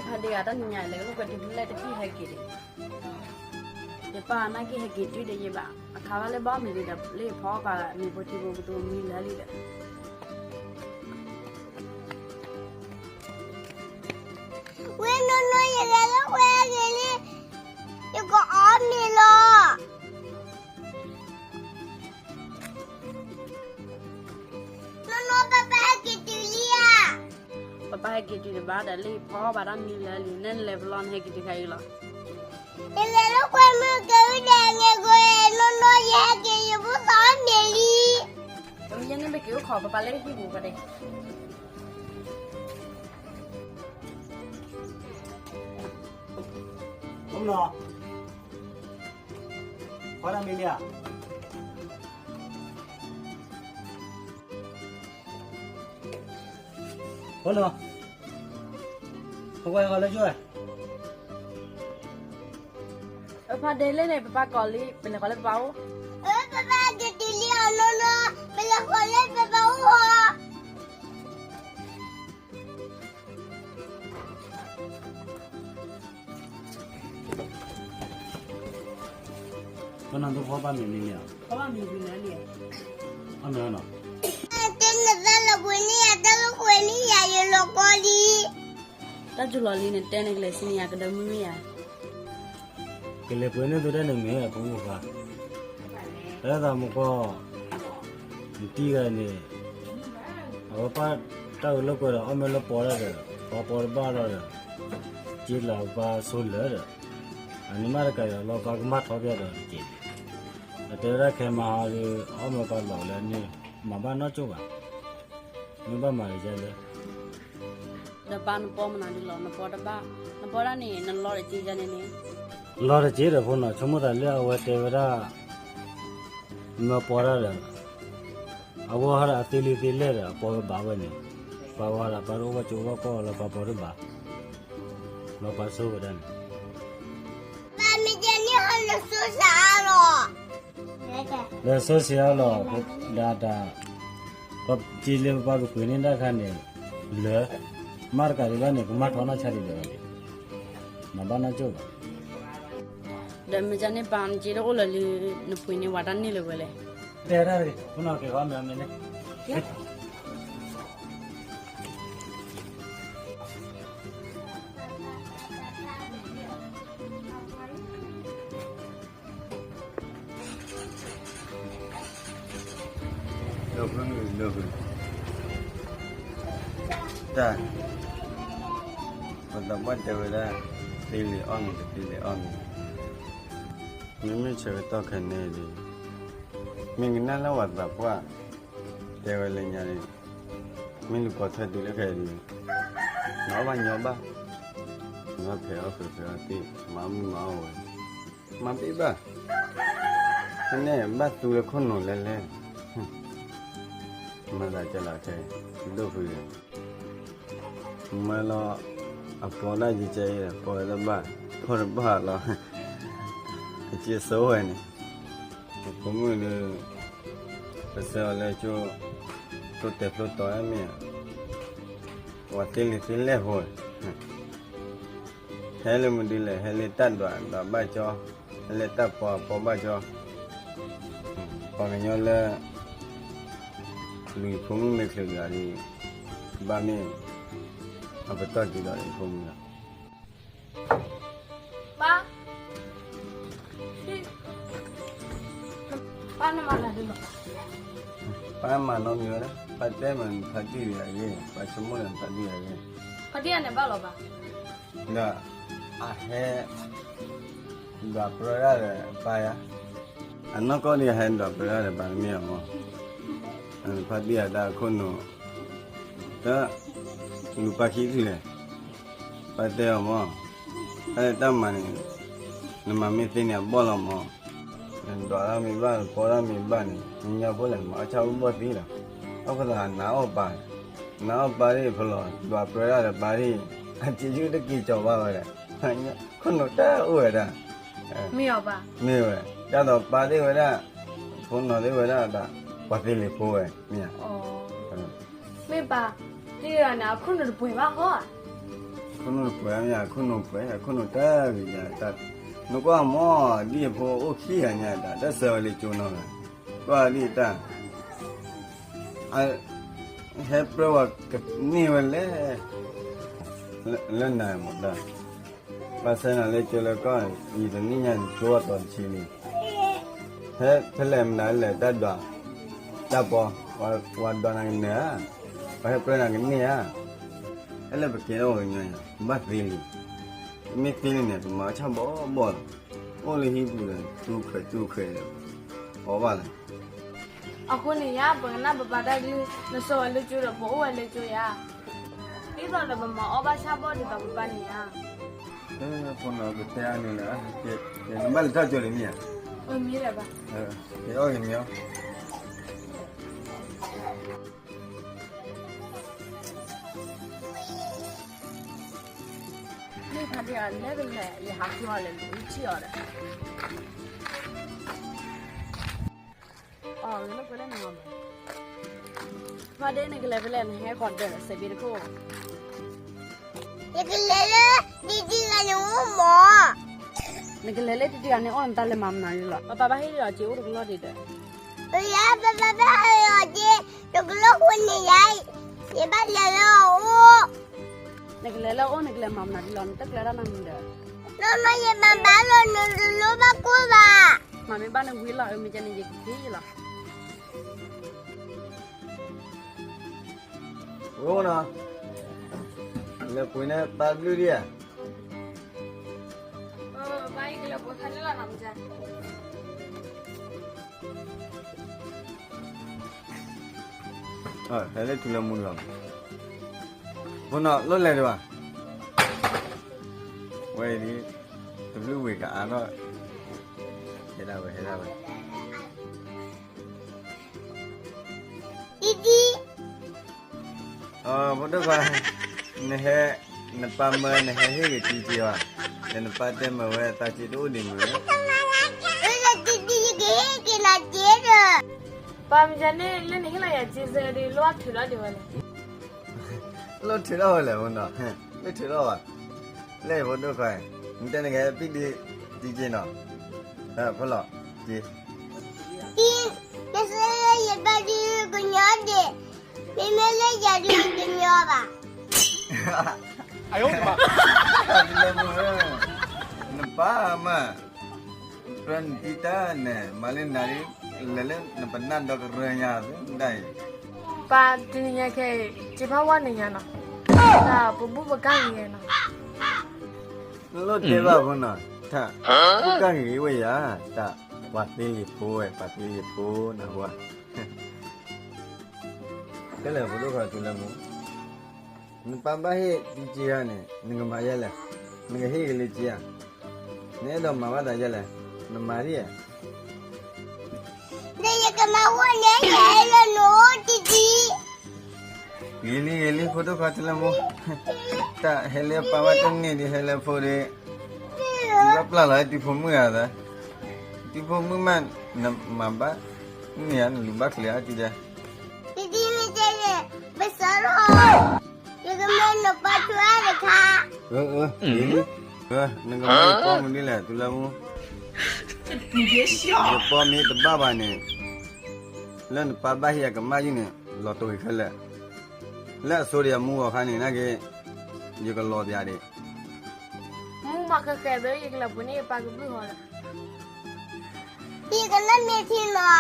ဟဲဒံးဂၤတၢ်နံၤညါ လဲၤလိာ်ကွဲတုၤဖဲလဲၣ်တက့ၢ်ဟဲက့ၤဒံး, ယပၢ်နာ်က့ၤဟဲက့ၤတုၤဒီးယဘၣ်, အခါဘၣ်လၢဘီမ့ၤဒံးဒီး လၢယဖီအီၣ်ပာ်မ့ၤဖိထံဖိကတိၤမံလၢာ်လံဒီး, ဝဲနီၢ်နီၢ် ယလဲၤလိာ်ကွဲက့ၤလံ, ယကအီၣ်မ့ၤလီၤ. နီၢ်နီၢ် ပၢ်ပၢ်ဟဲက့ၤတုၤလံဧါ. ပၢ်ပၢ်ဟဲက့ၤတုၤတဘၣ်ဒီး လၢယဖီအီၣ်ပာ်တၢ်မံလၢာ်လံ, နဲနလဲၤပလီၢ် နဟဲက့ၤတုၤခဲအံၤလီၤ. ယလဲၤလိာ်ကွဲမုၢ်ကဝံၤဒီး ငဲၤကွဲ နီၢ်နီၢ် ယဟဲက့ၤ ယဖိသၣ်အီၣ်မ့ၤလံ. တမ့ၢ်န့ၣ်ပက့ၤအိၣ်ခိး ပၢ်ပၢ်လၢဟံၣ်ပူၤကဒဲး. အိၣ်မနီၤ, ဖီတၢ်မံလံဧါ. အိၣ်နီၤ, ဟဲကွၢ်ဃီလၢကၠိဝဲ. အဖါဒဲလဲၣ်န့ၣ် ပၢ်ပၢ်ကိးလံ ပလဲၤဃီလၢပၢ်ပၢ်အိၣ်. အၢ ပၢ်ပၢ်က့ၤတုၤလံအီၤနီၢ်နီၢ်, ပလဲၤဃီလၢပၢ်ပၢ်အိၣ်အီၤ. ပနၢ်ဒိၣ်ဖီဘၣ်မ့ၤမံလံဧါ. ဖီဘၣ်မ့ၤမံလံဧါ. အမ့ၢ်နီၤ, တဲနသးလီၤပှ့ၤန့ၢ်ယၤ တၢ်လီၤကွဲန့ၢ်ယၤ ယလီၤကီလံ. တၢ်စူၤလီၤလံ နတဲနကလဲၤဆံန့ၢ်ယၤ ကဒၢမုၢ်မ့ၢ်ဧါ. ကလဲၤပှ့ၤန့ၢ်သုတၢ်န့ၣ်မ့ၢ်အဖိမုၣ်ဃါ, တၢ်သးမူကီၢ်, နတံၢ်ဂၤန့ၣ်, အဝဲပၢ်တၢ်အၢလီၤကွဲဒီး အီၣ်မ့ၤလၢပီတၢ်ဒီး ပှၤပီတဘၣ်လီၤဒီး, က့လၢပၢ်ဆိလၢာ်ဒီး, အန့ၣ်မ့ၢ်တကးဒီး လီၤပၢ်ကမၣ်ထီၣ်ဖဲဒီးတက့ၢ်, အတဲဝဲဒၣ်ခဲမၤဟးဒီး အီၣ်မ့ၤပၢ်လီၤလၢန့ၣ်, မၤဘၣ်နီၢ်ကၠိဘၣ်, မ့ၢ်ဘၣ်မၤကယဲလၢ ဒီးပၢ်နပီမနုၤဒ်လီၤ နပီတဘၣ်, နပီတၢ်န့ၣ် နလီတက့ၢ်ယၤန့ၣ်န့ၣ်, လီတက့ၢ်ဒီးဖိနီၤ ဆိကမိၣ်သးလၢအဝဲတဲဝဲဒၣ်, မ့ၢ်ပီတၢ်ဒီး, အဝဲဟးဒီးအသ့လံသ့လဲၢ်ဒီး အပီဝဲဘၣ်ဝဲန့ၣ်, ပၢ်ဝဲဒီးပၢ်တအိၣ်ဘၣ်ကၠိဘၣ်ကီၢ်လၢပၢ်ပီတဘၣ်, လီၤပၢ်ဆိဝဲဒၣ်န့ၣ်, ပၢ်မ့ၢ်ကဲန့ၣ်ဟီလၢစိစ့ၣ်အါလီၤ လၢစိစ့ၣ်အါလီၤ, ဒ်တၢ်, ပက့လၢပပၢ်ကပှ့ၤန့ၢ်တၢ်ခါန့ၣ်, လၢာ်, မ့ၢ်တကးဒံးဘၣ်န့ၣ် ကမၣ်ထီၣ်နီၢ်ဆါဒံးဒီး, မၤဘၣ်နီၢ်ကၠိဘၣ်, ဒီးမ့ၢ်ကန့ၢ်ပၢ်နက့တအိၣ်လၢာ်လံ, နပှ့ၤန့ၢ်ဝဲတၢ်န့ၢ်လၢၤဝဲလဲၣ်, တဲဒၣ်တဂ့ၤ ဖိနီၤက့ၤဃီမ့ၢ်မ့ၢ်န့ၣ် ဒိၣ်ဖုဒိၣ်ဖု, တၢ်, ပသးပှၢ်တဲဝဲဒၣ်, သ့လံာ်အီၣ်မ့ၤ တသ့လံာ်အီၣ်မ့ၤ, မ့မ့ၢ်ဆၢကတီၢ်ခဲန့ၣ်ဒီး, မ့ၢ်ကနၣ်လၢပှၤသးပှၢ်, တဲဝဲလၢညါန့ၣ်, မ့ၢ်လူၤပိာ်ထွဲတုၤလၢခဲအံၤဒီး, ညီဘၣ်ညီဘၣ်, ညီဖဲးအီၣ်ဃုာ်ဖဲးအီၣ်သ့ၣ် မၤမုၢ်မၤအီၣ်ဝဲ, မၤဘ့ၣ်ဘၣ်, ဖဲန့ၣ်ဘၣ်သူလၢခိၣ်နူာ်လဲၣ်လဲၣ်, မၤသးကလီခဲ, ဒိၣ်ဖု, မၢလီၤ, အပီဒၣ်ယကဲအံၤ ပီဝဲတဘၣ်, ပီတဘၣ်လီၤ, အက့စိဝဲန့ၣ်, အဖိမုၣ်ဒီး, ပဆၢအီၤလၢကၠိ, တိတဲာ်ဖျိတီၤမ့ၢ်ဧါ, ပှၤသ့လံာ်သ့လဲၢ်ဖိ, ဟဲလၢမနုၤလဲၣ် ဟဲလၢတၢ်ဒွးဒွးဘၣ်ကၠီ, ဟဲလၢတၢ်ပီအပီဘၣ်ကၠီ, ပှၤကညီလၢ လူၤဖိမုၣ်မ့ၢ်ချုးတဂၤဒီး, ဘၣ်မ့ၢ်, အပတီၢ်တုၤဒီးဖိမုၣ်လီၤ, ပၢ်, ပၢ်နမၤတၢ်ဒ်လဲၣ်, ပၢ်မၤနီတမံၤဝဲဒၣ် ပၢ်တဲမး နဖါတံၢ်ယၤဂ့ၤ ပၢ်ဆိကမိၣ်ဒီးနဖါတံၢ်ယၤဂ့ၤ, ဖါတံၢ်ယၤန့ၣ်ဘၣ်လီၤဘၣ်, ဒီး, အဟဲ ဒွးပြၢဒၣ်ဒီးပၢ်ယၤ, အနီၢ်ကီၢ်ဒ်အဟဲဒွးပြၢဒၣ်ဒီးပၢ်တမ့ၢ်အမၢ်, ဖါတံၢ်ယၤတၢ်အခိၣ်နူာ်, တၢ်, လူၤပၢ်ခံထံၣ်လဲၣ်, ပၢ်တဲအီၤမၢ်, တၢ်လၢတၢ်မၤန့ၣ်, နမၤမ့ၢ်သ့န့ၣ်အဘီၣ်လီၤမၢ်, နဒွးတၢ်မ့ၢ်ဘၣ် နပီတၢ်မ့ၢ်ဘၣ်န့ၣ် နညါဖိလဲၣ် မၤအီၣ်ဆၣ်အိၣ်ဘီၣ်သံလီၤ, အဃိသတးနၤအီၣ်ပၢ်, နၤအီၣ်ပၢ်ဒ်ဖဲလီၤ ဒွးပြၢဒၣ်ဒီးပၢ်ဒ်, အစုဒုတက့ၤကီၤဘၣ်ဝဲဒၣ်, ခိၣ်နူာ်တၢ်အိၣ်ဝဲဒၣ်, မ့ၢ်အီၤဘၣ်, မ့ၢ်ဝဲ, ဒ်သိးပၢ်သ့ၣ်ဝဲဒၣ်, ဖိနီၢ်သ့ၣ်ဝဲဒၣ်ဒီး, ပှၤသ့လံာ်ဖိဝဲ, မ့ၢ်ဧါ, မ့ၢ်ဘၣ်, တံၢ်ဂၤန့ၣ် အခိၣ်နူာ်တပှဲၤဘၣ်ဃီဧါ, ခိၣ်နူာ်ပှဲၤမ့ၢ် ခိၣ်နူာ်ပှဲၤ ခိၣ်နူာ်တၢ်ဂ့ၤညါတၢ်, နကွၢ်မ့ၢ်ဒ်အဖိအိၣ်ခံဂၤညါတၢ် တၢ်စၢၤဝဲလၢကၠိနီၤ, ကွၢ်ဒ်တၢ် ဟဲပြၢဝဲကန့ၢ်ဝဲလဲၣ်, လၢနၤမ့ၢ်တၢ်, ဘၣ်ဆၣ်နၤလၢကၠိလၢကီၢ် ယံာ်တနံၣ်ညါနကၠိဝဲတီၤတဆံလံ, ဟဲဖဲလဲၣ်မနုၤလဲၣ်တၢ်ဒွး, တၢ်ပီ, ပှၤဒွးနၤကနၢၤဧါ, ပှၤဟဲပြၢနၤကန့ၢ်ဧါ, ဟဲလၢပကဲထီၣ်ပှၤကညီယၤ ဘၣ်သ့လံ, မ့ၢ်သ့လံန့ၣ် ပမၤဆၣ်ဘီဘီလီၤ, အိၣ်လၢဟံၣ်ပူၤဒီး တူၢ်ခွဲးတူၢ်ခွဲးဒီး အီၣ်ဘၣ်လီၤ. အဃိန့ၣ်ယါ ပကနၣ်ပပၢ်တၢ်ကလုၢ် နဆိၣ်ဝဲလၢကၠိဒီး ပအိၣ်ဝဲလၢကၠိယါ, ဒ်သိးဒီးပမၤအီၣ်ဘၣ်ဆၣ်ဘီၣ်ဒ်သိးပပၢ်န့ၣ်ယါ. ဖိနီၤ ပတဲအါန့ၣ်လၢ နဘၣ်လဲၤထီၣ်ကၠိန့ၣ်မ့ၢ်ဧါ, မ့ၢ်လၢၤဘၣ်, က့ၤအီၣ်ဂ့ၤမ့ၢ်အီၣ် မ့ၢ်ဖါတံၢ်အီၤ လဲၤကလဲၤ ယဟးဖျိအီၤလဲၤလူၤထံၣ်အီၤဒီး, အီၤ လၢကွဲလၢနမၤမး, ဖါဒ့ နကလဲၤဖဲလဲၣ် နဟဲဃီၤဒၢးစဲးဘ့တခိၣ်, ယကလဲၤလၢ တံတံဂၤန့ၣ်အိၣ်မး, နကလဲၤလၢတံတံဂၤန့ၣ်အိၣ်နတၢ်လဲၤမၤမနုၤလီၤ, ပပၢ်ဘၣ်ဟ့ၣ်လီၤက့ၤအိၣ်တကလီၢ်ဒံးဒီး ယဘၣ်ဟ့ၣ်လီၤက့ၤ တကလီၢ်ဃိန့ၣ်ယါ, ယဘၣ်လဲၤလၢအအိၣ်, နကလဲၤလၢအအိၣ် နကလဲၤမၤမနုၤဒ်လီၤ နတကျဲၤတၢ်နီတမံၤဒီး, နီၢ်နီၢ်ယမၤဘၣ်လီၤ နတလိၣ်ဘၣ်ကိၢ်ဘၣ်, မၤမ့ၢ်ဘၣ်နဝံၤလီၤ အမ့ၢ်ကဲန့ၣ် ယကက့ၤလီၤ. ဝဲနီၤ, လဲၤပှ့ၤန့ၢ်ပၢ်ဘျုးဒံးဧါ, ဟဲလၢထူလၢမူတဂၤ, ဖိနီၤ လိၣ်လဲၤဒံးဘၣ်, ဝဲအံၤဒ် တဘျုးဝ့ၤကအါထီၣ်, ဟဲဒၣ်ဝဲ ဟဲဒၣ်ဝဲ တံတံ, ဖိဒိၣ်ခွါ, နဟဲ, နပၢ်မၢနဟဲဟ့ၣ်ဂ့ၤတံတံဘၣ်, ဒီးနပၢ်တဲမၢဝဲသးစ့တအိၣ်ဒံးမုၢ်, တံတံ ယကဟ့ၣ်က့ၤနၤစ့ဒီး, ပၢ်မ့ၢ်န့ၣ် လၢနဟ့ၣ်လီၤယၤစ့စၢ်ဒီး လိၣ်ထုးထီၣ်ဒံးဝဲလဲၣ်, လိၣ်ထုးထီၣ်ဝဲလဲၣ် ဖိနီၤ, လိၣ်ထုးထီၣ်ဘၣ်, လၢဖိဒိၣ်ခွါ, နတဲနကဟဲပံၣ်ဒံးတံက့နီၤ, ဖီလီၤ, က့ တံ, နစ့ယဘၣ်ဒုးကညီဒံး, မ့မ့ၢ်လၢယၤဒုးကညီဘၣ်, နပၢ်မး, ပြၢနတံတၢ်န့ၣ် မၤလၢနၤလံ, လဲၤလၢနပနၢ်ဒီကရၢညါသဒၣ်အံၤ, ပၢ်တနံၤညါခဲအံၤ စ့ဖးဝါန့ၣ်ညါနီၤ, တၢ်ပဘူၣ်ပကၢ်ဂ့ၤနီၤ, နလိၣ်တဲဘၣ်ဖိနီၤ, တၢ်, ဘူၣ်ကၢ်ဂ့ၤဝဲယၤ, တၢ်, ပှၤသ့လံၤဖိဝဲ ပှၤသ့လံၤဖိနၢ်ဟူဧါ, ခဲလၢာ်ဖိဒိၣ်ခွါထူလၢမူ, နပၢ်ဘၣ်ဟ့ၣ်တံက့ဧါန့ၣ် နကမၤယဲလဲၣ်, နကဟ့ၣ်က့ၤလၢက့ဧါ, နအဲၣ်ဒိးမၤဘၣ်သးယဲလဲၣ်, နမၤဒ်ဧါ, ဒီးယကမၤဝဲန့ၣ် ယဟဲလၢနအိၣ်တံတံ, ဂ့ၤလံ ဂ့ၤလံ ဖိဒိၣ်ခွါထူလၢမူ, တၢ်ဟဲလၢပၢ်ဘၣ်တန့ၢ်ဒံး ဟဲလၢဖိဒီး, ဘၣ်ပျၢ်လီၤတုၤဖိမုၣ်ဧါသး, တုၤဖိမုၣ်မး, နမၤဘၣ်, န့ၣ်ဧါ နလူၤဘၣ်ချ့ဧါတံတံ, တံတံမ့ၢ်တဲန့ၣ်, ပစးထီၣ်, ယကမၢနပၢ်ထူအါတခါ, နကမၢယပီမနုၤလဲၣ် ထူလၢမူ, ယပီမ့ၢ်တဘၣ်ဘၣ်န့ၣ်, လၢနပၢ်ဘၣ်ဟ့ၣ်အကမၣ်ယုၢ်န့ၣ် လီၤတိာ်ဂ့ၤခဲလၢာ်, လၢအစိၤဒီးအမူဂီၤခါန့ၣ် နာ်က့, ယကလီၤပျးဒံး, မူမၤဃဲးဃဲးသ့ ယကလဲၤပှ့ၤန့ၢ်ယပၢ်ကဘျုးဟီဒီး, ယကလၢမ့ၢ်ထံလီၤ,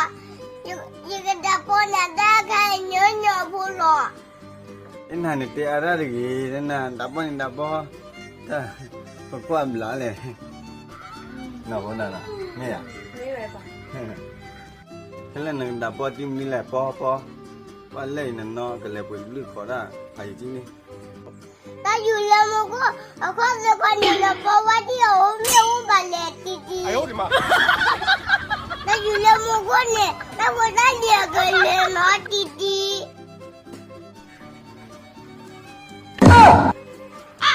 ယကဒၣ်ပီနၤဒၣ်ခါညီညီဖိလီၤ, နနၤန့ၣ်တဲအါဒၣ်တဂ့ၤ, နနၤဒၣ်ပီန့ၣ်ဒၣ်ပီ, တၢ်, ပကွၢ်ဘျးလဲၣ်, နၢ်ဟူနၤလီၤ, မ့ၢ်ဧါ, ခဲလၢာ်နကဒၣ်ပီတံမနုၤလဲၣ် ပီပီ, ပှၤလဲၣ်အံၤနနီၢ်ကလဲၤပှ့ၤကဘျုးခိးဒၣ်, အယံၤတံန့ၣ် တၢ်ယူၤလၢမူခိၣ်, အခီၣ်သ့ၣ်ခီန့ၣ် နပီဝါဒံၣ်အအိၣ်မ့ၣ်အူဘၣ်လဲၣ်တံတံ, တၢ်ယူၤလၢမူခိၣ်န့ၣ် တၢ်ဖိတၢ်လံၤအကလဲၤနီတံ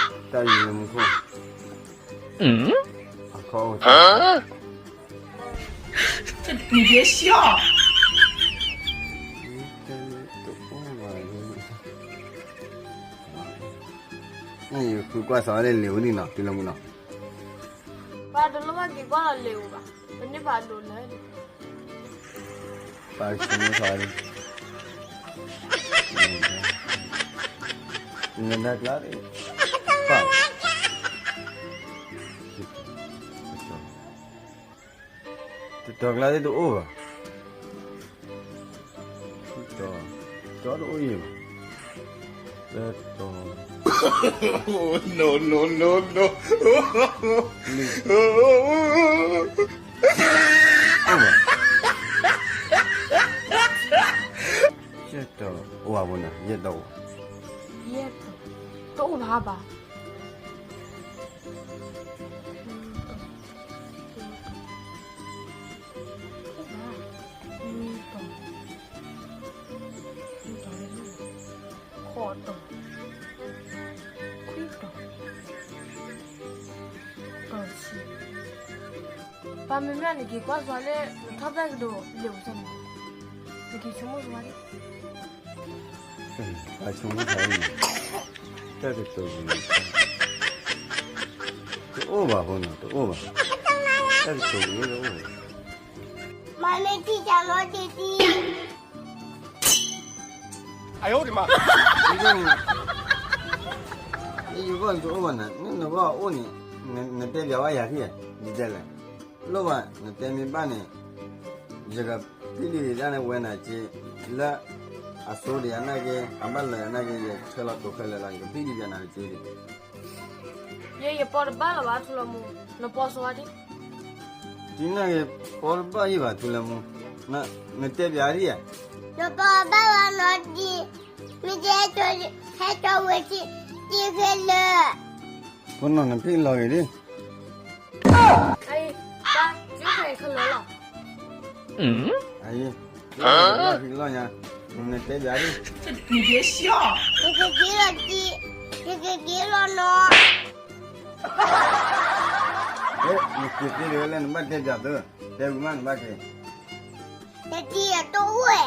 တံ တၢ်ယူၤလၢမူခိၣ်, အခီၣ်အိၣ်, တအိၣ်ဘၣ်လၢ, နယူၤ သုကွၢ်စီၤဝဲလၢလ့ၤအိၣ်ဒံးနီၤ တုၤလၢမူနီၤ. ပှၤတလိၣ်ဘၣ်က့ၤကွၢ်လီၤလ့ၤအိၣ်ဘၣ်, ပန့ၢ်ပှၤဒိးလၢ ပှၤဆိကမိၣ်စီၤဝဲဒၣ်, နဒၣ်ကျါ, ပှၤ တတီၤကျါသ့ၣ်တအိၣ်ဘၣ်, တတီၤ, တတီၤတအိၣ်အံၤဘၣ်, တတီၤ, no no no no, အိၣ်ဘၣ်, ယဲၢ်တီၤအိၣ်ဘၣ်ဖိနီၤ, ယဲၢ်တီၤအိၣ်, ယဲၢ်တီၤ, တအိၣ်ဘၣ်ဘၣ်. နံၤတီၤ, နံၤတီၤ, ခွံတီၤ, တီၤဆံ, ပှၤမ့မ့ၢ်နက့ၤကွၢ်စီၤလၢ နထီၣ်ဘၣ်ကဒီးလ့ၤအိၣ်စ့ၢ်န့ၣ်, နက့ၤဆိကမိၣ်စီၤဝဲဒၣ်. ပှၤဆိကမိၣ်စီၤဝဲန့ၣ်, တၢ်တတိၤပူၤန့ၣ်, တအိၣ်ဘၣ်ဖိနီၤ, တအိၣ်ဘၣ်, တၢ်တတိၤပူၤန့ၣ်တအိၣ်ဘၣ်. မၤမ့ၢ်ထံၣ်တၢ်လီၤတံၢ်တံၢ်, အၢ ယဂီၢ်တအိၣ်ဘၣ်နၤ, နဂီၢ်အိၣ်န့ၣ်, နတဲပျးဝဲယၤထံၣ်, ဒ်လဲၣ်, လိၣ်ဘၣ်နတဲမ့ၢ်ဘၣ်န့ၣ်, ယကဖံးဒံးဒၣ်န့ၣ်ဝဲနၤက့, လၢအစိဒံးယၤနာ်က့, အဘၣ်လၢယၤနာ်က့, ယဆဲးလီၤတိာ်ခဲလၢာ်လီၤ, ယကဖံးဒံးပျးနၤတက့ဒံး. ယဲယပီတဘၣ်လၢၤဘၣ်ထူလၢမူ, နပီစီၤဝဲဒၣ်. ဒ်န့ၣ်ဂ့ၤ, ပီတဘၣ်ယံၤဘၣ်ထူလၢမူ, နတဲပျးဒံးဧါ. နပီဘၣ်လၢနီၤဒံး, မ့ၢ်တဲဟဲကၠီဝဲက့, က့ၤခဲလၢာ်. ဖိနီၤနဖံးလီၤဂ့ၤဒံး. အံၤ, ပၢ်, ကၠီခဲလၢာ်လီၤ. အံၤ, လီၤညါ, နတဲပျးဒံး. နကက့ၤလီၤက့, နကက့ၤလီၤနီၤ. နက့ၤက့ၤလၢနဘၣ်တဲပျးသု, တဲဝံၤမးနဘၣ်က့ၤ. နတံၤအတအိၣ်ဝဲ.